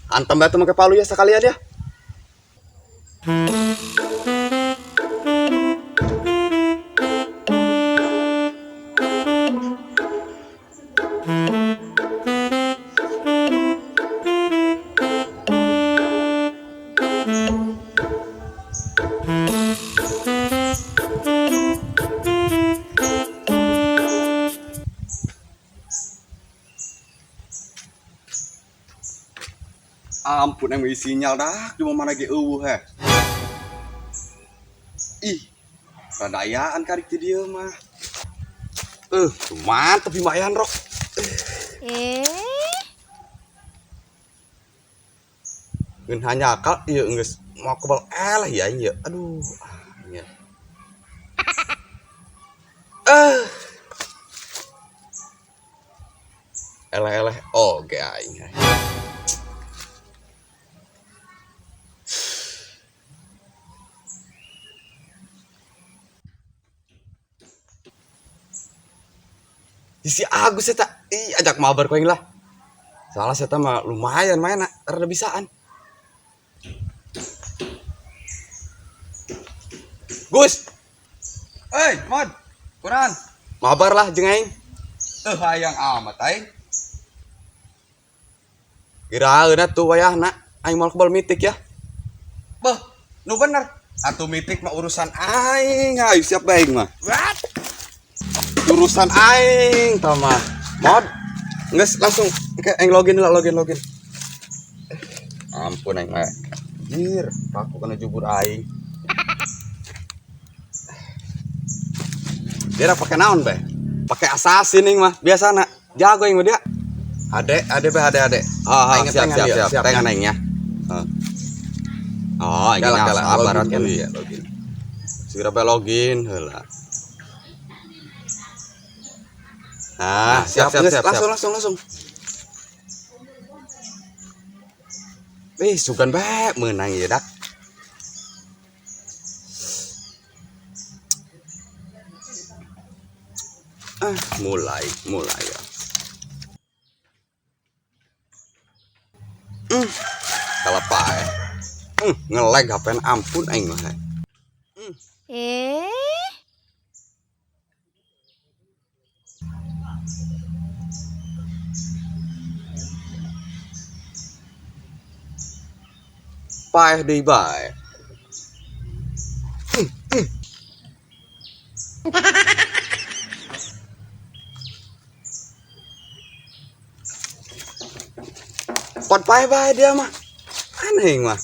Hantam batu make palu ya sekalian ya. Ampun yang sinyal dah, di mana ge eueuh heh. Ih, radayaan karik ti dieu mah. Mantep lumayan rok. Ngeun hanya akal ieu geus mau kebal eleh ya ieu. Aduh, nya. Eleh-eleh oge aing. Si Agus eta, ih ajak mabar ku aing lah. Salah eta mah lumayan main rada bisaan. Gus. Hei, Mod. Kuran. Mabar lah jeung aing. Hayang amat aing. Giraeuna tuh wayahna aing moal kebal mitik ya. Beuh, nu bener. Atuh mitik mah urusan aing, ayo siap bae aing mah. What? Urusan aing tah mah. Mod. Geus langsung ke aing login lah, login. Ampun aing mah. Anjir, aku kena jubur aing. Dia pakai naon bae? Pakai assassin aing mah, biasana. Jago aing mah dia. Ade, ade bae, ade, ade. Ah, Aing siap, tengan siap, dia, siap. siap, Tengan ya. aing ya. Heeh. Oh, aing Galak, galak. sabar Login atuh kan? iya, login. Segera bae login heula. Nah, Nah, siap, siap, geus. siap, Langsung, siap. langsung, langsung. Sugan bae meunang ieu dak. Ah, mulai, mulai ya. Kalah pae. Ngelag HP ampun aing mah. Paeh deui bae. Pot paeh bae dia mah. Aneh mah.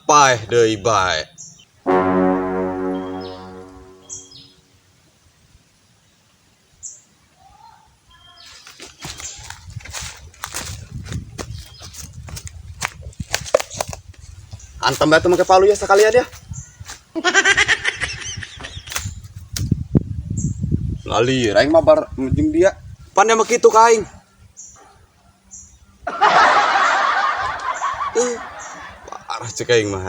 Paeh deui bae. Hantam batu make palu ya sekalian ya. Lali, aing mah bar jeung dia. Pan dia mah kitu ka aing. Parah cek aing mah.